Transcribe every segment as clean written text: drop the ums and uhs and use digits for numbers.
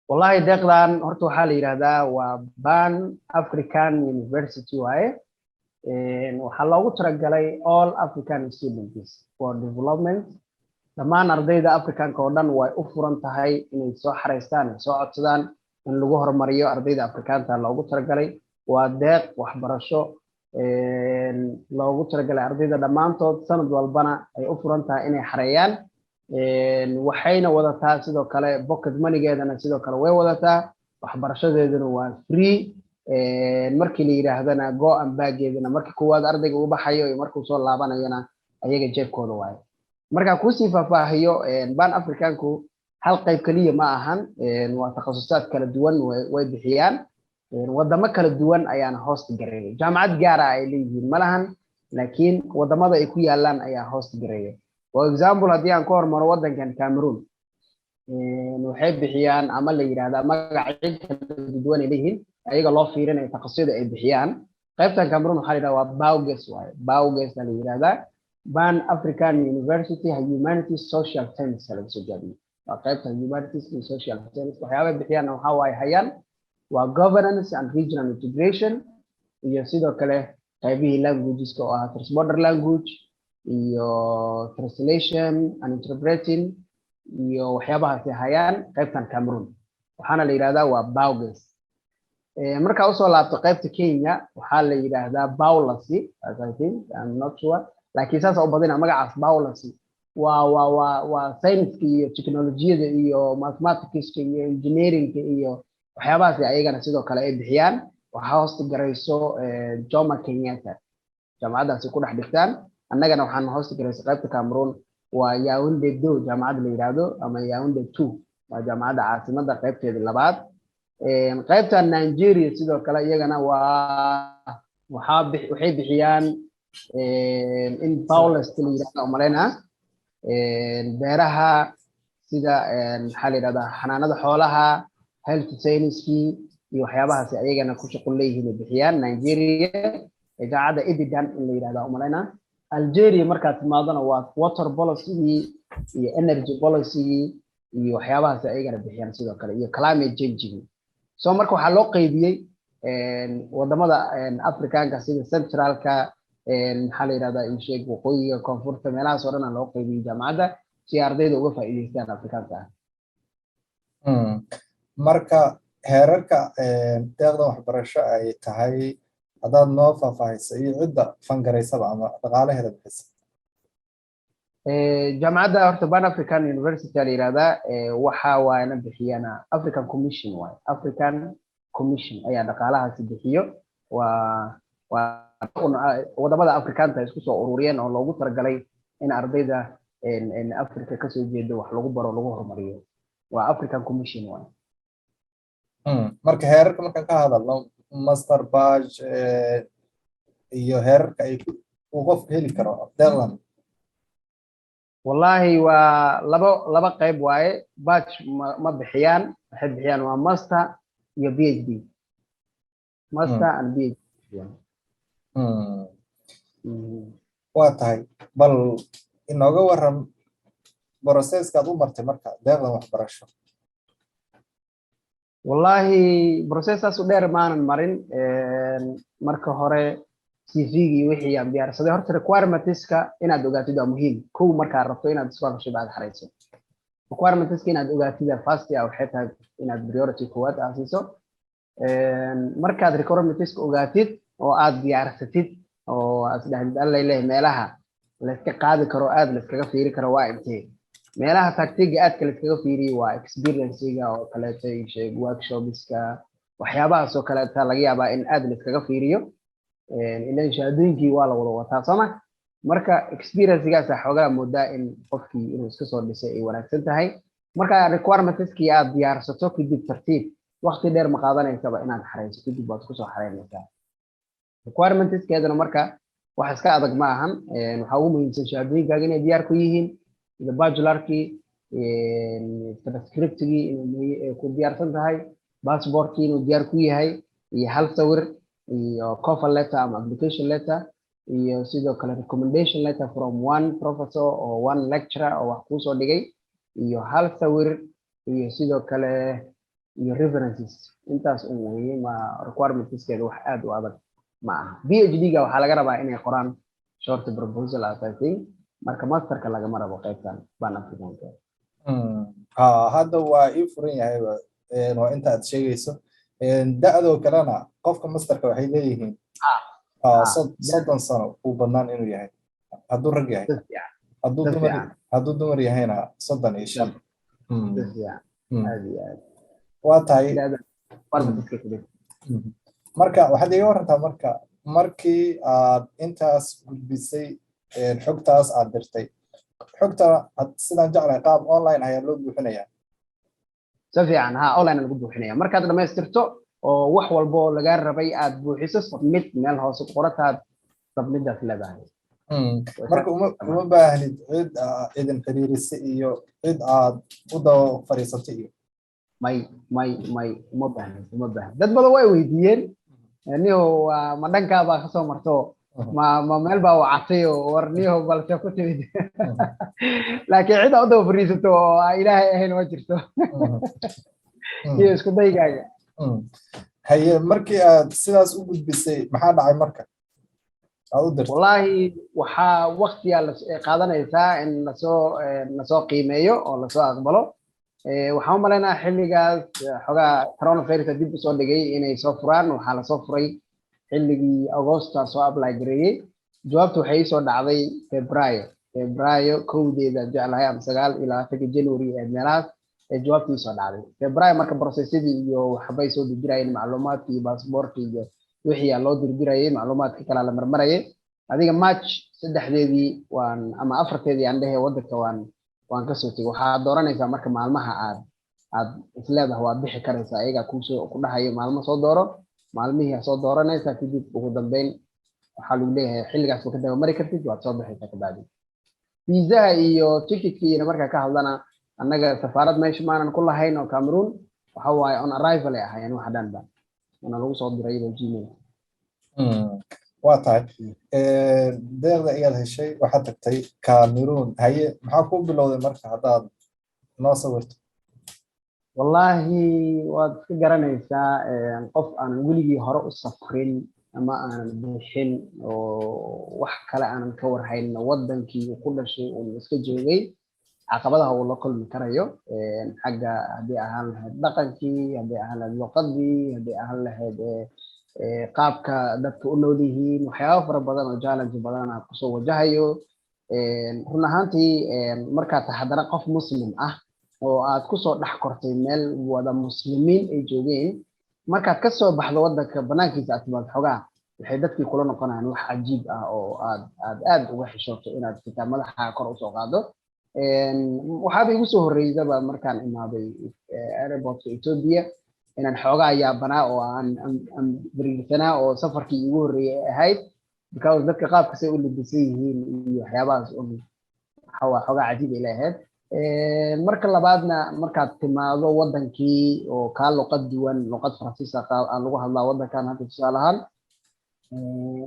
Wallahi, deeqdan horta waxaa la yidhahdaa waa Pan African University waaye. Waxaa loogu talagalay all African students for development. Dhammaan ardayda Africanka oo dhan way u furan tahay inay soo xareystaan, ay soo codsadaan. In lagu horumariyo ardayda Afrikaanta loogu talagalay. Waa deeq waxbarasho loogu talagalay ardayda dhammaantood, sanad walbana ay u furan tahay inay xareeyaan. Waxayna wadataa sidoo kale pocket moneygeedana, sidoo kale way wadataa. Waxbarashadeeduna waa free. Markii la yidhaahdana go and backgeedana, markii koowaad ardayga uu baxayo iyo markuu soo laabanayona, ayaga jeebkooda waayo. Markaa kuusii faahfaahiyo, Pan Africanku hal qayb keliya ma ahan, waa takhasusaad kala duwan way bixiyaan. Wadamo kala duwan ayaana host gareeya. Jaamacad gaara ay leeyihiin ma lahan, laakiin wadamada ay ku yaalaan ayaa host gareeya. For example, haddii aan ka hormaro wadankan Cameroon, waxay bixiyaan ama la yidhahdaa magacyo kala duwan ay leeyihiin, ayaga loo fiirinayo takhasusada ay bixiyaan. Qaybtan Cameroon waxaa la yidhahdaa waa BAUGES waaye. BAUGES la yidhahdaa, Pan African University Humanities Social Science laga soo gaabiyey. Waa qaybta humanities and social science. Waxyaabay bixiyaan waxaa waaye, hayaan waa governance and regional integration, iyo sidoo kale qaybihii languageska oo ah transborder language iyo translation and interpreting iyo waxyaabahaasi hayaan qaybtan Cameroon. Waxaana la yidhahdaa waa BAUGES. Markaa usoo laabto qaybta Kenya, waxaa la yidhaahdaa BAULASI, as I think, I'm not sure, laakiin saasa u badina magacaas BAULASI. Waa sayniska iyo technologiyada iyo mathematicska iyo engineeringka iyo waxyaabahaasi ayagana sidoo kale ay bixiyaan. Waxaa hoosta garayso Jomo Kenyatta, jaamacaddaasi ku dhex dhigtaan. Annagana waxaan hoosta garayso qaybta Cameroon waa Yaounde 2 jaamacadda la yidhaahdo, ama Yaounde 2, waa jaamacadda caasimadda qaybteeda labaad. Qaybta Nigeria sidoo kale iyagana waa waxaa waxay bixiyaan in BAULEST la yidhahdo umalaynaa, beeraha, sida maxaa la yidhahdaa, xanaanada xoolaha, health science-kii iyo waxyaabahaasi ayagana ku shuqul leeyihiin ay bixiyaan Nigeria, jaamacadda Ibadan in la yidhahda umalaynaa. Algeria markaad timaadona waa water policygii iyo energy policygii iyo waxyaabahaasi ayagana bixiyaan sidoo kale, iyo climate changing. So marka waxaa loo qaybiyey wadamada Africanka, sida centralka, maxaa la yidhahdaa, insheeg, waqooyiga, koonfurta, meelahaas oo dhan aa loo qaybiyey jaamacadda si ardayda uga faa'iideystaan Afrikaanka ah. Marka heerarka deeqdan waxbarasho ay tahay haddaad noo faahfaahayso, iyo cidda fund garaysaba ama dhaqaalaheeda bixisa. Jaamacadda horta Pan African University la yihahdaa. Waxa waana bixiyana African Commission waaye. African Commission ayaa dhaqaalahaasi bixiyo. Waa wadamada Afrikaanta isku soo ururiyeen oo loogu talagalay in ardayda Africa kasoo jeedo wax lagu baro, lagu horumariyo. Waa African Commission waaye. Marka heerarka markaan ka hadalno, master, bach iyo heerarka ay uu qofku heli karo deeqdan. Wallahi, waa laba qayb waaye. Bach ma bixiyaan. Waxay bixiyaan waa master iyo PhD, master and PhD. Waa tahay. Bal inooga waran processkaad u martay marka deeqdan waxbarasho. Wallahi, processaas u dheer maanan marin. Marka hore CV-gii wixii aan diyaarsaday. Horta requirementska inaad ogaatid waa muhiim. Kow, markaad rabto inaad scholarship aad xareyso, requirementska inaad ogaatid first ah waxay tahay inaad priority koowaad aad siiso. Markaad requirementska ogaatid oo aad diyaarsatid oo aad isdhahdid, "Alla leeyahay, meelaha layska qaadi karo, aad layskaga fiiri karo waa intee?" Meelaha tactiga aadka layskaga fiiriyo waa experiencega oo kaleeto, sheeg, workshopska, waxyaabahaas oo kaleeta laga yaabaa in aad layskaga fiiriyo. Ilan shahaadooyinkii waa la wada wataa, sooma? Marka experiencegaasa xoogaa moodaa in qofkii inuu iska soo dhisay ay wanaagsan tahay. Marka requirementskii aad diyaarsato kadib, tartiib, waqti dheer ma qaadanaysaba inaad xareyso. Kadib waad kusoo xareynaysaa. Requirementskeedana marka wax iska adag ma ahan. Waxaa ugu muhiimsan shahaadooyinkaaga inay diyaar ku yihiin, sida bachelorkii, transcriptigii inay ku diyaarsan tahay, passportkii inuu diyaar ku yahay, iyo hal sawir, iyo cover letter ama application letter, iyo sidoo kale recommendation letter from one professor or one lecturer oo wax kuusoo dhigay, iyo hal sawir, iyo sidoo kale Iyo references, intaas un weeye. Ma requirementskeeda wax aad u adag ma aha. PhD-ga waxaa laga rabaa inay qoraan short proposal, as I think. Marka masterka lagama rabo qaybtan Pan Africanka. Ha, hadda waa ii furan yahay. Waa inta aad sheegayso. Da-doo kalena qofka masterka waxay leeyihiin 30 sano uu badnaan inuu yahay hadduu rag yahay, hadduu dumar yahayna 35. Aad iyo aad. Waa tahay. Marka waxaad iga warantaa, marka markii aad intaas gudbisay, xogtaas aad dirtay, xogta sidaan jeclahay qaab online ayaa loo buuxinayaa. Si fiican, ha, online lagu buuxinaya. Markaad dhamaystirto oo wax walbo lagaa rabay aad buuxiso, submit meel hoose ku qorataad submit-aas leedahay. Marka uma baahnid cid idin xiriirisa iyo cid aad u daba fadhiisatay iyo? May, may, may, uma baahnid, uma baahnid. Dad badan way weydiiyeen: "Niho, ma dhankaabaa kasoo marto? Ma meel baa wacatay oo war niho balse ku timid?" Laakiin cid aa u daba fadhiisato oo aan Ilaahay ahayn ma jirto iyo isku daygaaga. Haye, markii aad sidaas u gudbisay, maxaa dhacay marka aad u dirtay? Wallaahi, waxaa waktigaa qaadanaysaa in lasoo qiimeeyo oo lasoo aqbalo. Waxaan u maleynayaa xilligaas xogaa coronavirus dib usoo dhigay inay soo furaan. Waxaa lasoo furay xilligii Agosta soo apply gareeyey. Jawaabta waxay iisoo dhacday Febraayo 1-deeda jeclahay ama 29-ka January ee meelahaas ee jawaabta iisoo dhacday Febraayo. Marka processadii iyo waxbay soo dirdirayeen, macluumaadki iyo baasboorki iyo wixii aa loo dirdirayay, macluumaadka kalaa la marmarayay. Adiga March 3-deedii waan ama 4-teedii aan dhehe waddanka waan kasoo tegay. Waxaad dooranaysaa marka maalmaha aad isleedahay waad bixi karaysaa. Ayagaa kuusoo ku dhahayo maalmo soo dooro. Maalmihii soo dooranaysaa, kadib ugu dambeyn waxaa lagu leeyahay xilligaas ma ka daba mari kartid, waad soo baxaysaa. Kabacdi viisaha iyo ticketkina markaa ka hadlana, annaga safaarad meesha maanan ku lahayn oo Cameroon. Waxa waaye on arrival ay ahaayeen waxa dhanba, wana lagu soo diray iyadoo Gmail. Waa tahay. Deeqda ayaad heshay, waxaad tagtay Cameroon. Haye, maxaa kuu bilowday marka haddaad noo sawirto? Wallaahi, waad iska garanaysaa, qof aanan weligii hore u safrin ama aanan bixin oo wax kale aanan ka warhayn, waddankii uu ku dhashay uu iska joogay, caqabadaha uu la kulmi karayo xagga haddii ahaan lahayd dhaqankii, haddii ahaan lahayd luqadii, haddii ahaan lahayd qaabka dadka u nool yihiin, waxyaaba fara badan oo challenge badan aa kusoo wajahayo. Run ahaantii, markaad tahay haddana qof Muslim ah oo aad kusoo dhex kortay meel wada Muslimiin ay joogeen, markaad kasoo baxdo waddanka banaankiisa aad timaad, xogaa waxay dadkii kula noqonayaan wax cajiib ah oo aad uga xishooto inaad xitaa madaxa kor usoo qaado. Waxaaba igu soo horreysaba markaan imaaday airportka Ethiopia inaan xoogaa yaabanaa oo aan beriirsanaa oo safarkii igu horreeyay ahayd, because dadka qaabka say u labisan yihiin iyo waxyaabahaas un waxaa xoogaa cajiib ay leeyahayd. Marka labaadna, markaad timaado waddankii oo kaa luqad duwan, luqad Faransiisa aan lagu hadlaa waddankan hadda tusaale ahaan,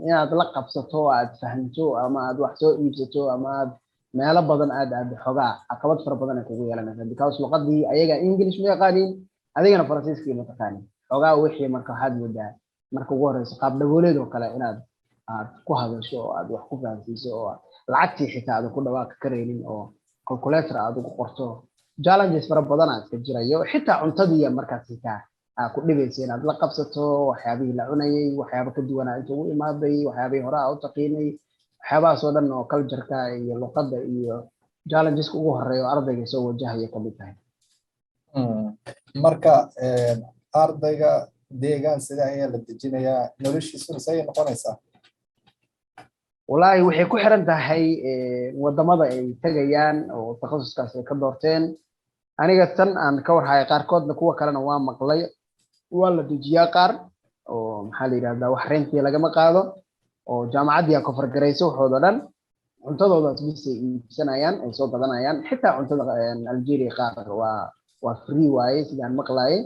inaad la qabsato oo aad fahamto ama aad wax soo iibsato ama aad meelo badan aad xoogaa caqabad fara badan ay kugu yeelanaysaa, because luqadii ayaga English ma yaqaaniin, adigana Faransiiskii ma taqaanin. Xoogaa wixii marka waxaad moodaa marka ugu horeyso qaab dhagooleed oo kale inaad aad ku hadasho oo aad wax ku fahansiiso, oo lacagtii xitaa aadan ku dhawaaqi karaynin oo calculator aad ugu qorto. Challenges fara badan aa iska jirayo. Xitaa cuntadii markaas xitaa aa ku dhibaysa inaad la qabsato, waxyaabihii la cunayay waxyaaba ka duwanaa inta ugu imaaday, waxyaabihii hore aa u taqiinay, waxyaabahaas oo dhan oo cultureka iyo luqadda iyo challengeska ugu horeeya oo ardayga soo wajahaya kamid tahay. Marka ardayga deegaan sida ayaa la dejinayaa, noloshiisuna sayay noqonaysaa? Wallaahi, waxay ku xiran tahay wadamada ay tegayaan oo takhasuskaas ay ka doorteen. Aniga tan aan ka warhaya, qaarkoodna kuwa kalena waa maqlay, waa la dejiyaa qaar oo maxaa la yidhahdaa, wax rentii lagama qaado oo jaamacaddii aa cover garayso waxooda dhan. Cuntadoodaas bisay iibsanayaan, ay soo gadanayaan. Xitaa cuntada Algeria qaar waa free waaye sidaan maqlaye,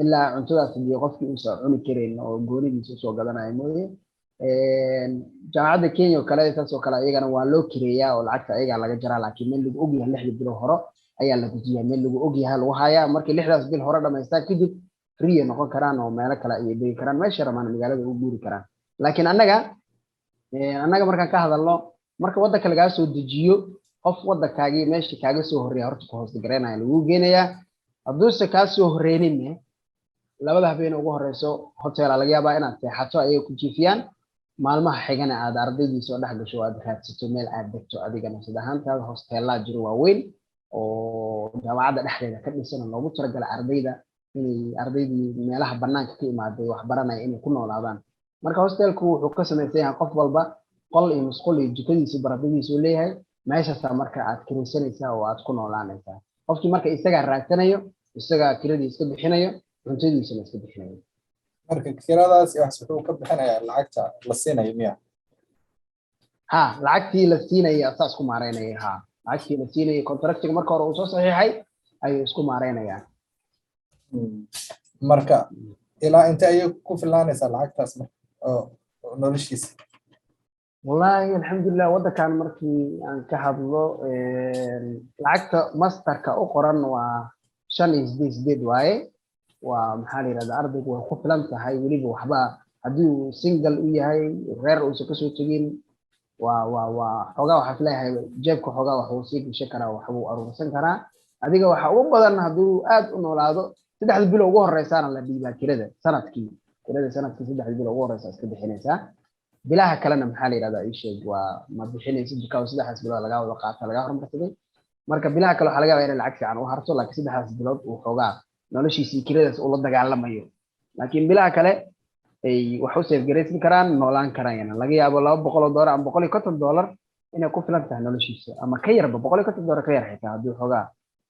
ilaa cuntadaas hadii qofkii uusan cuni karayn oo goonidiisa usoo gadanayo mooye. Jaamacadda Kenya oo kale saas oo kale, iyagana waa loo kireeyaa oo lacagta ayagaa laga jaraa, laakiin meel lagu ogyahay 6-da bilo hore ayaa la dejiyaa, meel lagu ogyahay lagu hayaa. Markii 6-daas bil hore dhamaystaan kadib Free ay noqon karaan oo meelo kale ayay degi karaan, meesha rabaan magaalada u guuri karaan. Laakiin annaga markaan ka hadalno, marka waddanka lagaa soo dejiyo, qof waddankaagii meesha kaaga soo horreeya horta ku hoos garaynaya laguu geenayaa. Hadduuse kaa soo horreyninne, 2da habeen ugu horeyso hotela laga yaabaa inaad seexato, ayay ku jiifiyaan. Maalmaha xigana aad ardaydii soo dhex gasho, aad raadsato meel aad degto adiga nafsad ahaantaada. Hosteelaa jiro waaweyn oo jaamacadda dhexdeeda ka dhisan oo loogu talagalay ardayda inay, ardaydii meelaha banaanka ka imaaday wax baranaya, inay ku noolaadaan. Marka hostelku wuxuu ka samaysan yahay qof walba qol iyo musqul iyo jikadiisa, baradadiisa uu leeyahay. Meeshaasaa marka aad kiraysanaysaa oo aad ku noolaanaysaa. Qofkii marka isagaa raadsanayo, isagaa kiradii iska bixinayo, cuntadiisana iska bixinayo. Marka kiradaas iyo waxaas wuxuu ka bixinayaa lacagta la siinayo miya? Ha, lacagtii la siinaya asaa isku maareynaya. Ha, lacagtii la siinayay, contractiga marka hore uu soo saxiixay, ayuu isku maareynayaa. Marka ilaa inte ayay ku filaanaysaa lacagtaas marka oo noloshiisa? Wallahi, alxamdulilah, waddankan markii aan ka hadlo, lacagta masterka u qoran waa 5 iyo 8 8 waaye. Waa maxaa la yidhahdaa, ardaygu way ku filan tahay. Weliba waxba haddii uu single u yahay, reer uusan kasoo tegin, waa xoogaa waxaa isleeyahay jeebka xoogaa wax uu sii gashan karaa, waxbuu aruursan karaa. Adiga waxa ugu badan hadduu aad u noolaado, 3da bilo ugu horeysaana la dhiibaa kirada sanadkii. Kirada sanadkii 3da bilo ugu horeysa iska bixinaysaa. Bilaha kalena, maxaa la yidhahdaa, ii sheeg, waa ma bixinaysid, because 3daas bilood lagaa wada qaata, lagaa hormarsaday. Marka bilaha kale waxaa laga yaabaa inay lacag fiican u harto, laakiin 3daas bilood uu xoogaa noloshiisii kiradaas ula dagaalamayo. Laakiin bilaha kale ay wax u save garaysan karaan, noolaan karayaan. Laga yaabo $200 ama $150 inay ku filan tahay noloshiisa, ama ka yarba, $150 ka yar xitaa, haddii xoogaa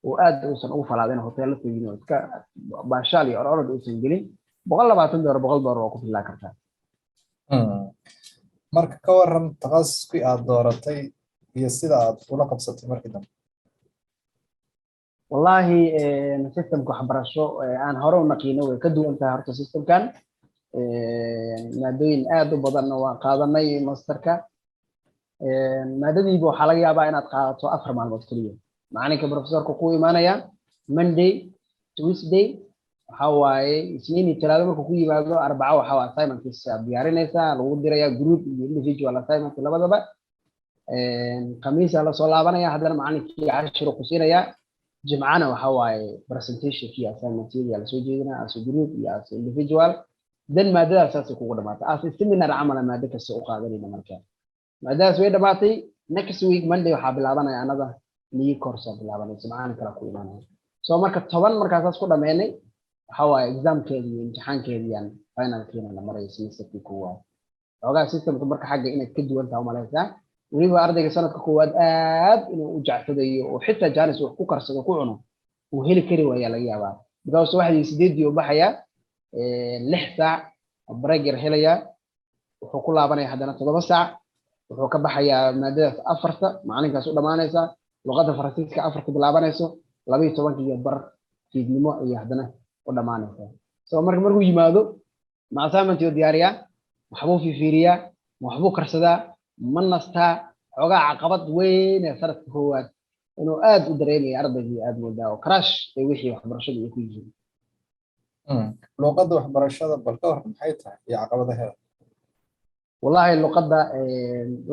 uu aad uusan ugu falaadin, hoteello tegin oo iska baashaal iyo ororod uusan gelin, $120, $100 waa ku fillaan kartaa. Marka ka waran takhasuskii aad dooratay iyo sida aad ula qabsatay markii dambe? Wallahi, systemka waxbarasho aan hore u naqiino way ka duwan tahay horta systemkan. Maadooyin aad u badanna waan qaadanay masterka. Maadadiiba waxaa laga yaabaa inaad qaadato 4 maalmood keliya. Macalinka professorka ku imaanaya Monday, Tuesday, waxa waaye Isniin iyo Talaado. Markuu ku yimaado, Arbaco waxa waa assignmentkiisa aad diyaarinaysaa, lagu dirayaa group iyo individual assignment labadaba. Khamiisa lasoo laabanaya, haddana macalinkii cashiru ku siinayaa. Jimcana waxa waaye presentationkii assignmentyadii lasoo jeedinaa, as a group iyo as individual. Then maadadaas saasay kugu dhamaatay, as seminar camala maado kasta u qaadanayna. Marka maadadaas way dhamaatay, next week Monday waxaa bilaabanaya another new course aa bilaabanaysa, macalin kala ku imaanaya. So marka 10 markaa saas ku dhameynay, waxa waaye examkeedii iyo imtixaankeedii aan finalkiina la marayo semesterkii koowaad. Xoogaa systemka marka xagga inaad ka duwan taha umalaysaa. Weliba ardayga sanadka koowaad aad inuu u jacsadayo oo xitaa chance wax ku karsado, ku cuno uu heli kari waayaa laga yaabaa, because subaxdii 8dii uu baxayaa, 6 saac break yar helayaa, wuxuu ku laabanaya haddana 7 saac. Wuxuu ka baxayaa maadadaas 4ta, macalinkaas u dhamaanaysa luqadda Faransiiska 4ta bilaabanayso, 12:30 fiidnimo iyo haddana u dhamaanaysa. So marka markuu yimaado, ma assignment uu diyaariyaa, waxbuu fiifiiriyaa, ma waxbuu karsadaa, ma nastaa? Xoogaa caqabad weyn ee sanadka koowaad inuu aad u dareemaya ardaygii aad moodaa oo crash ay wixii waxbarashadu ay ku yihiin. Luuqadda waxbarashada bal ka hor maxay tahay iyo caqabadaheeda? Wallahi, luqadda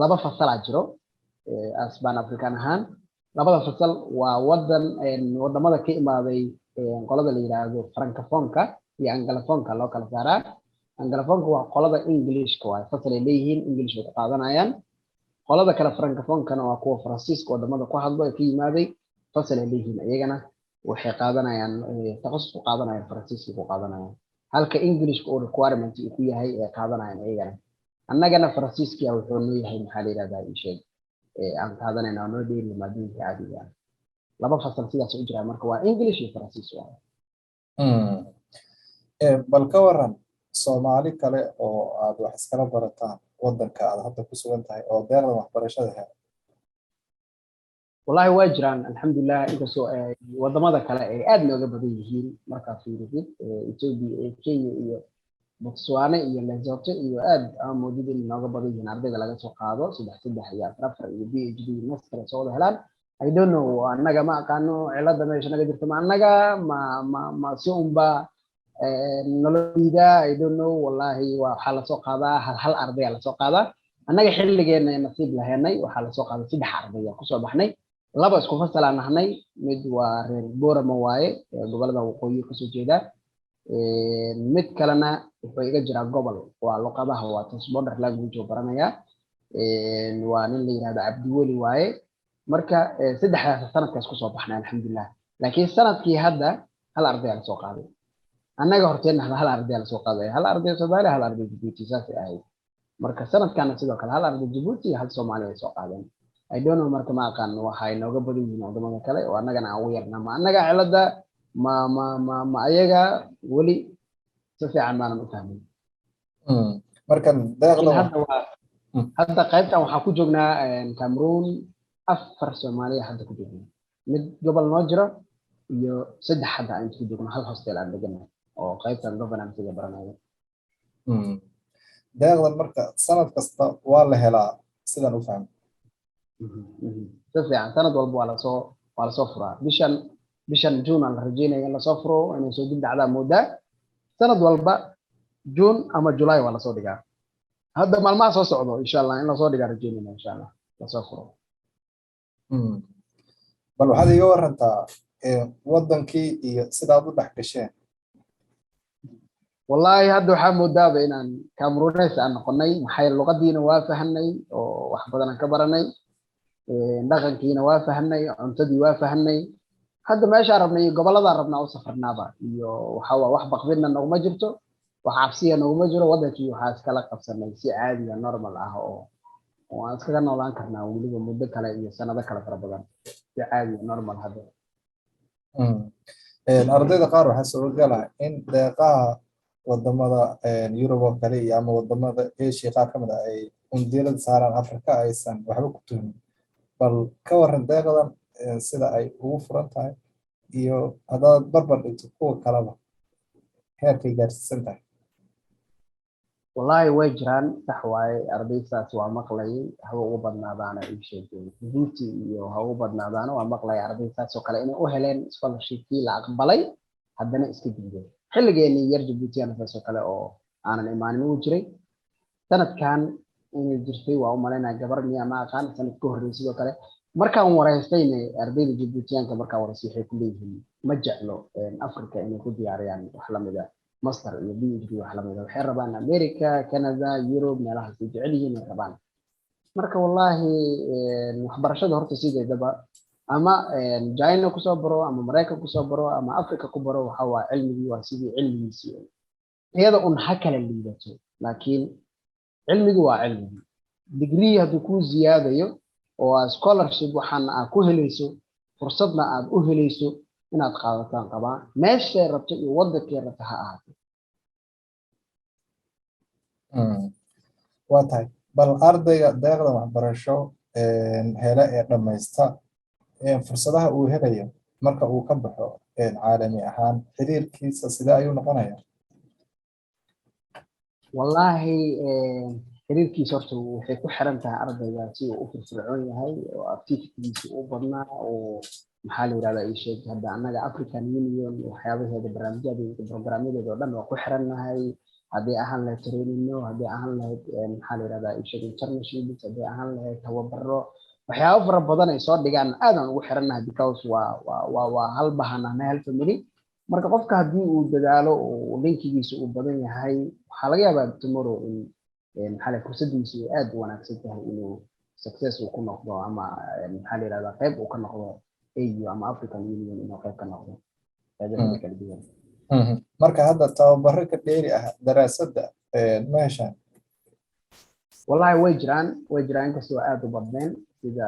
laba fasalaa jiro as Pan African ahaan. Labada fasal waa wadan wadamada ka imaaday, qolada la yidhaahdo francophoneka iyo anglophoneka loo kala saaraa. Anglophoneka waa qolada Englishka waay, fasal ay leeyihiin, English bay ku qaadanayaan. Qolada kale francophonekana waa kuwa Faransiiska wadamada ku hadlo ee ka yimaaday, fasal ay leeyihiin, iyagana waxay qaadanayaan takhasus ku qaadanayaan, Faransiiska ku qaadanayaan, halka Englishka uu requirement uu ku yahay ay qaadanayaan iyagana. Annagana Faransiiskiya wuxuu noo yahay, maxaa la yidhahdaa, ii sheeg, aan qaadanayna oo noo dheeriya maadooyinka caadiga ah. Laba fasal sidaas u jiraa marka, waa English iyo Faransiis waaye. Bal ka waran Soomaali kale oo aad wax iskala barataan waddanka aad hadda ku sugan tahay oo deeqdan waxbarashada hela? Wallahi, waa jiraan, alxamdulilah, inkastoo wadamada kale ay aad nooga badan yihiin. Markaa fiirisid Ethiopia, Kenya iyo Botswana iyo Lesotho iyo aad ama moodid in nooga badan yihiin ardayda laga soo qaado, saddex saddex iyo afar afar iyo PhD, master ay soo wada helaan. I don't know, annaga ma aqaano cilada meesha naga jirta. Ma annaga ma si unba Nololida, I don't know, wallahi. Waxaa lasoo qaadaa hal hal ardaya lasoo qaadaa. Annaga xilligeena nasiib lahenay, waxaa lasoo qaaday saddex arday aan kusoo baxnay. Laba isku fasalaan nahnay, mid waa reer Borama waaye, gobolada waqooyi kasoo jeeda. Mid kalena wuxuu iga jiraa gobol, waa luqadaha, waa transborder language oo baranayaa, waa nin la yirahdo Cabdiweli waaye. Marka saddexdaas sanadkaas kusoo baxnay, alxamdulilah. Laakiin sanadkii hadda hal arday aa lasoo qaaday. Annaga horteenna hal arday lasoo qaaday, hal arday Soomaaliya, hal arday Jabuuti, saasay ahayd. Marka sanadkana sidoo kale hal arday Jabuuti iyo hal Soomaaliya ay soo qaadeen. I don't know, marka ma aqaan waxay nooga badan yihiin wadamada kale oo annagana aan ugu yarna. Ma annaga cilada ma ayaga? Weli si fiican baanan u fahmin. Marka deeqda Hadda waa hadda qaybtan waxaa ku joognaa Cameroon afar Soomaaliya hadda ku joognaa, mid gobol noo jiro iyo saddex hadda aan ku joogno, hal hostel aan deganahay oo qaybtan governance-ga baranayo. Deeqdan marka sanad kasta waa la helaa, sidaan u fahmay? Si fiican, sanad walba waa lasoo furaa. Bishan June aan la rajeynaya in lasoo furo. Inay soo dib dhacdaa moodaa. Sanad walba June ama July waa lasoo dhigaa. Hadda maalmaha soo socdo, insha Allah, in lasoo dhigaa rajeynayna, insha Allah lasoo furo. Bal waxaad iga warantaa wadankii iyo sidaad u dhex gasheen. Wallahi hadda waxaa moodaaba inaan Cameroonese aan noqonay. Maxay, luqadiina waa fahanay oo wax badan aan ka baranay, dhaqankiina waa fahanay, cuntadii waa fahanay. Hadda meeshaan rabnay iyo gobolladaan rabnaa u safarnaaba iyo waxa waa wax baqdinna noguma jirto, wax cabsiya noguma jiro. Wadankii waxaa iskala qabsanay si caadiya, normal ah, oo aan iskaga noolaan karnaa weliba muddo kale iyo sanado kale fara badan, si caadiya, normal hadda. Ardayda qaar waxaa suuragala in deeqaha wadamada Yurub oo kale iyo ama wadamada Asia qaar ka mid ah ay undiirada saaraan Africa aysan waxba ku tuhmin. Bal ka waran deeqdan sida ay ugu furan tahay iyo haddaad barbar dhigto kuwa kaleba heerkay gaarsiisan tahay? Wallahi way jiraan, sax waaye. Arday saas waa maqlayay, haba ugu badnaadaana ii sheegay Djibouti iyo ha ugu badnaadaana. Waa maqlaya arday saas oo kale inay u heleen scholarshipkii la aqbalay, haddana iska diiday. Xilligeenii yar Djiboutiyana saas oo kale oo aanan imaanin uu jiray. Sanadkan inay jirtay waa u malaynaya, gabar miya ma aqaan. Sanad ka horreeyay sidoo kale markaan wareystayna, ardayda Djiboutiyaanka markaan wareystay, waxay ku leeyihiin ma jeclo Africa inay ku diyaariyaan wax lamid ah master iyo PhD, wax lamid ah. Waxay rabaan America, Canada, Europe, meelahaas ay jecel yihiin ay rabaan. Marka wallahi waxbarashada horta sideedaba ama China kusoo baro ama Maraykan kusoo baro ama Africa ku baro, waxa waa cilmigii waa sidii cilmigiisii, iyada un ha kala liidato, laakiin cilmigi waa cilmigii. Degree hadduu kuu ziyaadayo oo aa scholarship waxaana aad ku helayso, fursadna aad u helayso inaad qaadataan qabaa, meeshay rabto iyo wadankay rabto ha ahaato. Waa tahay. Bal ardayga deeqda waxbarasho hele ee dhammaysta, fursadaha uu helayo marka uu ka baxo caalami ahaan, xiriirkiisa sidee ayuu noqonayaa? Wallaahi xiriirkiisa horta waxay ku xiran tahay ardayga si uu u firfircoon yahay oo activitygiisa u badnaa oo maxaa la yirahdaa ii sheeg. Hadda annaga African Union waxyaabaheeda, barnaamijyadeeda, programyadeeda oo dhan waa ku xirannahay, haddii ahaan lahayd trainingno, haddii ahaan lahayd maxaa la yirahdaa ii sheeg internships, haddii ahaan lahayd tababaro, waxyaabo fara badan ay soo dhigaan aadaan ugu xirannahay, because waa hal bahanahna, hal family. Marka qofka haddii uu dadaalo oo linkigiisa uu badan yahay, waxaa laga yaabaa tomorrow in maxaa la fursadiisu ay aad u wanaagsan tahay inuu success uu ku noqdo ama maxaa la yirahdaa qayb uu ka noqdo AU ama African Union, inuu qayb ka noqdo qaybaheeda kala duwan. Marka hadda tababaro ka dheeri ah daraasadda ma heshaan? Wallahi way jiraan, inkastoo aad u badneen. Sida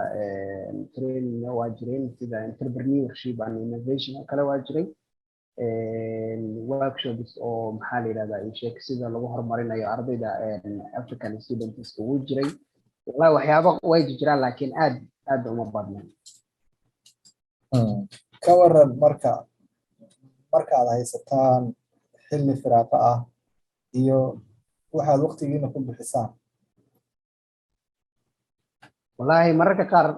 trainingna waa jireen, sida entrepreneurship and innovation oo kale waa jiray, workshops oo maxaa la yirahdaa ii sheeg sida lagu horumarinayo ardayda African students wuu jiray. Wallahi waxyaabo way jiraan, laakiin aad aad uma badna. Ka waran marka markaad haysataan xilli firaaqo ah iyo waxaad waqtigiina ku bixisaan? Wallaahi mararka qaar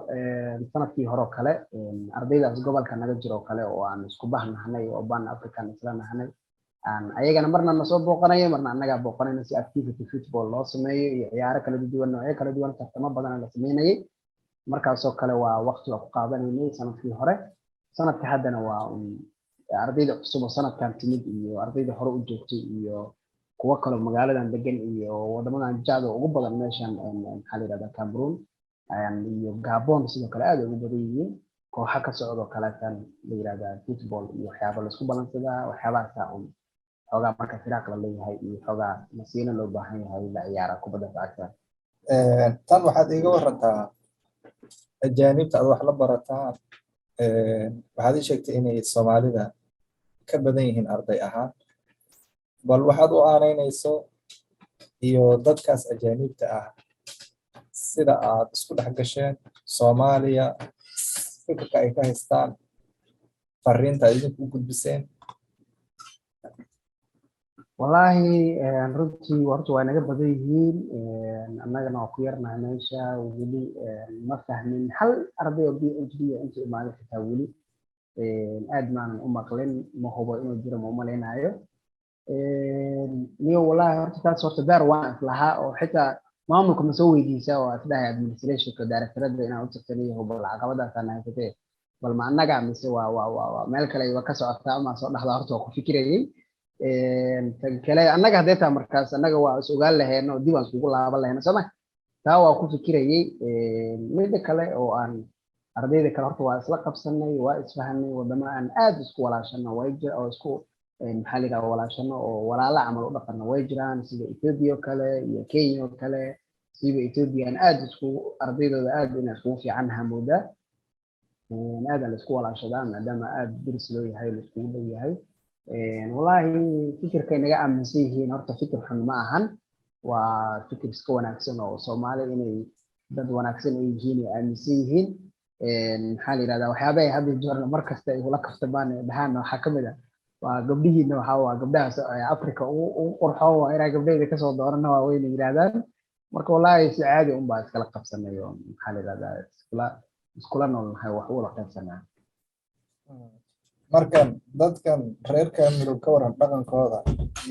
sanadkii hore oo kale ardaydaas gobolka naga jiro oo kale oo aan isku bahnahnay oo Pan African isla nahnay. Aan ayagana marna na soo booqanayo, marna annagaa booqanayno, si activity football loo sameeyo iyo ciyaaro kala duwan, noocyo kala duwan, tartamo badan la sameynayay. Markaasoo kale waa waqti waa ku qaadanaynay sanadkii hore. Sanadka haddana waa ardayda cusub oo sanadkan timid iyo ardayda hore u joogtay iyo kuwo kaloo magaaladan degan iyo wadamadan jaada ugu badan meeshan, maxaa la yidhahdaa, Cameroon iyo Gabon sidoo kale aad ay ugu badan yihiin. Kooxa ka socdoo kaleetan la yidhahdaa football iyo waxyaaba laisku balansadaa, waxyaabahaasa un xoogaa marka firaaq la leeyahay iyo xoogaa nasiino loo baahan yahay la ciyaara kubadda cagta. Tan waxaad iiga warantaa ajaanibta aad wax la barataan. Waxaad ii sheegtay inay Soomaalida ka badan yihiin arday ahaan. Bal waxaad u aanaynayso iyo dadkaas ajaanibta ah sida aad isku dhex gasheen, Soomaaliya fikirka ay ka haystaan, fariinta aad idinku u gudbiseen. Wallaahi runtii horta waa naga badan yihiin, annagana waa ku yarnahay meesha. Weli ma fahmin hal arday oo PhD inta imaaday xitaa weli aad maanan u maqlin. Ma hubo inuu jiro, ma umalaynayo niyo. Wallaahi horta taas horta beer waan islahaa oo xitaa maamulka ma soo weydiisa oo isdhahay administrationka, directorada inaan u tagtaniyo, bal caqabadaasaan haysatee, bal ma annaga mise waa meel kale waa ka socotaa ama soo dhexda. Horta waa ku fikirayay. Tan kale annaga haddee taa markaas annaga waa is ogaan lahayn oo dib aan iskugu laaban lahayn, sooma? Taa waa ku fikirayay. Mida kale oo aan ardayda kale horta waa isla qabsanay, waa isfahanay. Wadamo aan aad isku walaashano way jira oo isku, maxaa la yidhaha, walaashano oo walaala camal u dhaqano way jiraan, sida Ethiopia oo kale iyo Kenya oo kale. Siba Ethiopia aan aad isku ardaydooda aad inay iskugu fiicannaha moodaa, aad aan la isku walaashadaa maadaama aad deris loo yahay, la iskugu dhow yahay. Wallaahi fikirkay naga aaminsan yihiin horta fikir xun ma ahan, waa fikir iska wanaagsan oo Soomaali inay dad wanaagsan ay yihiin ay aaminsan yihiin. Maxaa la yidhahdaa, waxyaabahay hadda joorna mar kasta ay ula kaftamaan ee dhahaan waxaa kamid ah waa gabdhihiina, waxaa waa gabdhaha Africa ugu qurxoon, waa inaa gabdhaheyda kasoo doorana, waa weyna yidhahdaan. Marka wallaahi si caadi un baa iskala qabsanay oo, maxaa la yidhahdaa, iskula noolnahay, wax ula qaybsanaa. Markan dadkan reer Cameroon ka waran dhaqankooda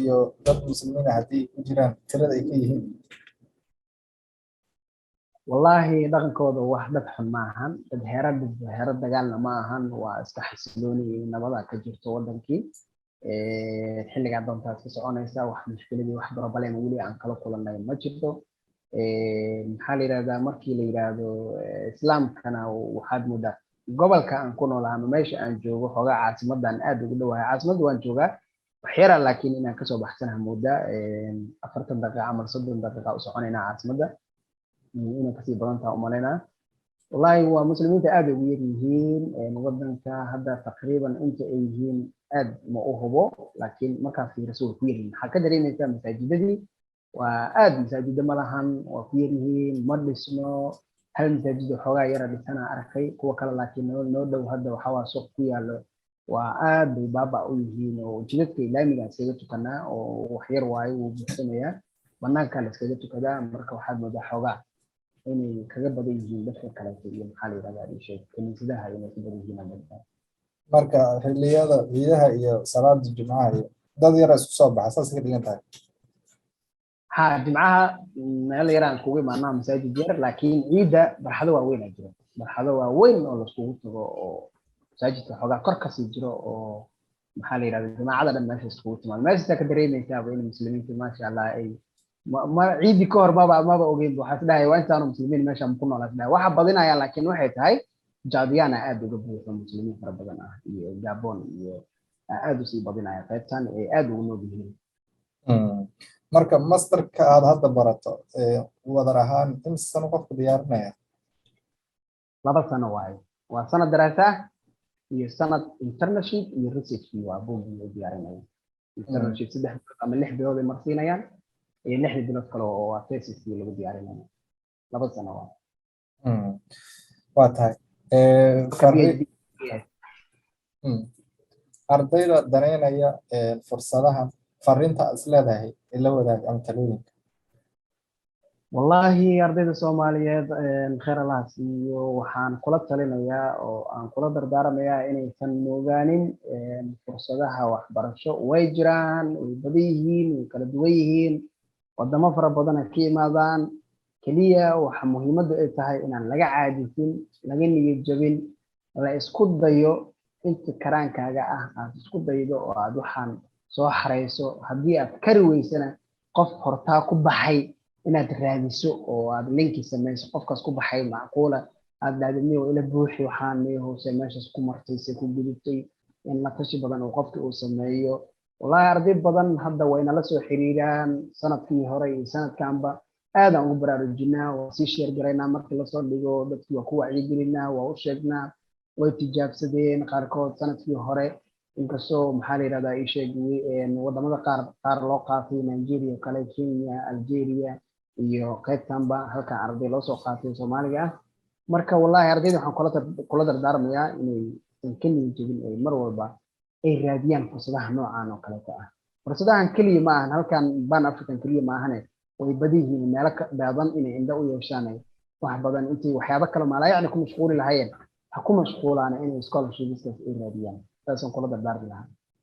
iyo dad Muslimiina haddii ku jiraan, tirada ay ka yihiin? Wallaahi dhaqankooda wax dad xun ma ahan, dad heera heero dagaalna ma ahan. Waa iska xasilooni, nabada ka jirto wadankii. Xilligaa doontaas ka soconaysa, wax mushkiladii, wax problem weli aan kala kulanay ma jirto. Maxaa la yidhahdaa, markii la yidhaahdo Islaamkana waxaad moodaa gobolka aan ku noolaha ama meesha aan joogo xoogaa caasimadan aad ugu dhowahay. Caasimadda waan joogaa waxyara, laakiin inaan kasoo baxsanaha moodaa 40 daqiiqa ama 30 daqiiqa u soconaynaa caasimadda, inay kasii badan taha umalaynaa. Wallahi waa Muslimiinta aad ay ugu yar yihiin wadanka hadda. Taqriiban inta ay yihiin aad ma u hubo, laakiin markaa fiiriso way ku yar yihiin. Waxaa ka dareemaysaa masaajidadii waa aad masaajida ma lahan, waa ku yar yihiin, ma dhisno. Hal masaajid xoogaa yara dhisana arkay, kuwa kale laakiin noo dhow hadda waxaa waa suuq ku yaalo, waa aad bay baaba u yihiin oo jidadka laamiga iskaga tukanaa oo wax yar waayo wuu buuxsamayaa, banaanka la iskaga tukadaa. Marka waxaad moodaa xoogaa inay kaga badan yihiin dadka kaleeto iyo, maxaa la yidhahdaa, isheeg, kaniisadaha inay ku badan yihiin. Marka xilliyada ciidaha iyo salaada Jimcaha iyo dad yara isku soo baxa, saas ka dhigan tahay? Ha, Jimcaha meel yaraan iskugu imaanaa, masaajid yar, laakiin ciidda barxado waaweyn aa jiro, barxado waaweyn oo laiskugu tago oo masaajidka xoogaa kor kasii jiro oo, maxaa la yidhahda, jamaacada dhan meesha iskugu timaado. Meeshaasaa ka dareemaysaaba in Muslimiinta, maasha Allah, ay ma ciidii ka hor maba ogeyn. Waxaa isdhahay waa intaanu Muslimiin meesha ku noolaa isdhahay waxa badinaya, laakiin waxay tahay Jaadiyana aad uga buuxo Muslimiin fara badan ah iyo Gabon iyo aad usii badinaya qaybtan ay aad ugu nool yihiin. Marka masterka aad hadda barato wadar ahaan imse sano qofka diyaarinaya? 2 sano waaye. Waa sanad daraasa ah iyo sanad internship iyo researchkii, waa buuggii u diyaarinaya. Internship 3 bilood ama 6 bilood ay marsiinayaan iyo 6 bilood kale oo waa thesiskii lagu diyaarinayo. 2 sano waa. Waa tahay. Ardayda daneynaya fursadaha, fariinta aad is leedahay la wadaag ama talooyinka. Wallaahi, ardayda Soomaaliyeed, khayr Allaha siiyo, waxaan kula talinayaa oo aan kula dardaaramayaa inaysan moogaanin fursadaha waxbarasho. Way jiraan, way badan yihiin, way kala duwan yihiin, wadamo fara badan ay ka yimaadaan. Keliya waxa muhiimaddu ay tahay inaan laga caajisin, laga niyad jabin, la isku dayo inta karaankaaga ah, aad isku daydo oo aad waxaan soo xarayso. Haddii aad kari weysana, qof hortaa ku baxay inaad raadiso oo aad link-i samayso, qofkaas ku baxay macquula aad dhahdo, "Niyow, ila buuxi waxaan, niyow, se meeshaas ku martay, se ku gudubtay?" In la tashi badan uu qofkii uu sameeyo. Wallahi, arday badan hadda way nala soo xiriiraan, sanadkii hore iyo sanadkanba aadaan ugu baraarujinaa, waa sii share garaynaa markii lasoo dhigo, dadkii waa ku wacyigelinaa, waa u sheegnaa. Way tijaabsadeen qaarkood sanadkii hore, inkastoo, maxaa la yidhahdaa, ii sheeg, wadamada qaar qaar loo qaatay, Nigeria oo kale, Kenya, Algeria iyo qaybtanba halkan arday loo soo qaatay Soomaaliga ah. Marka wallahi, ardayda waxaan kula dardaarmayaa inay san ka niyad jebin, ay mar walba ay raadiyaan fursadaha noocan oo kaleeto ah. Fursadahan keliya ma ahan halkan, Pan African keliya ma ahane, way badan yihiin meelo ka badan. Inay indho u yeeshaan, wax badan intay waxyaabo kale maalaayacni ku mashquuli lahaayeen, ha ku mashquulaana inay scholarships-kaas ay raadiyaan. Saasaan kula dardaarmi lahaa.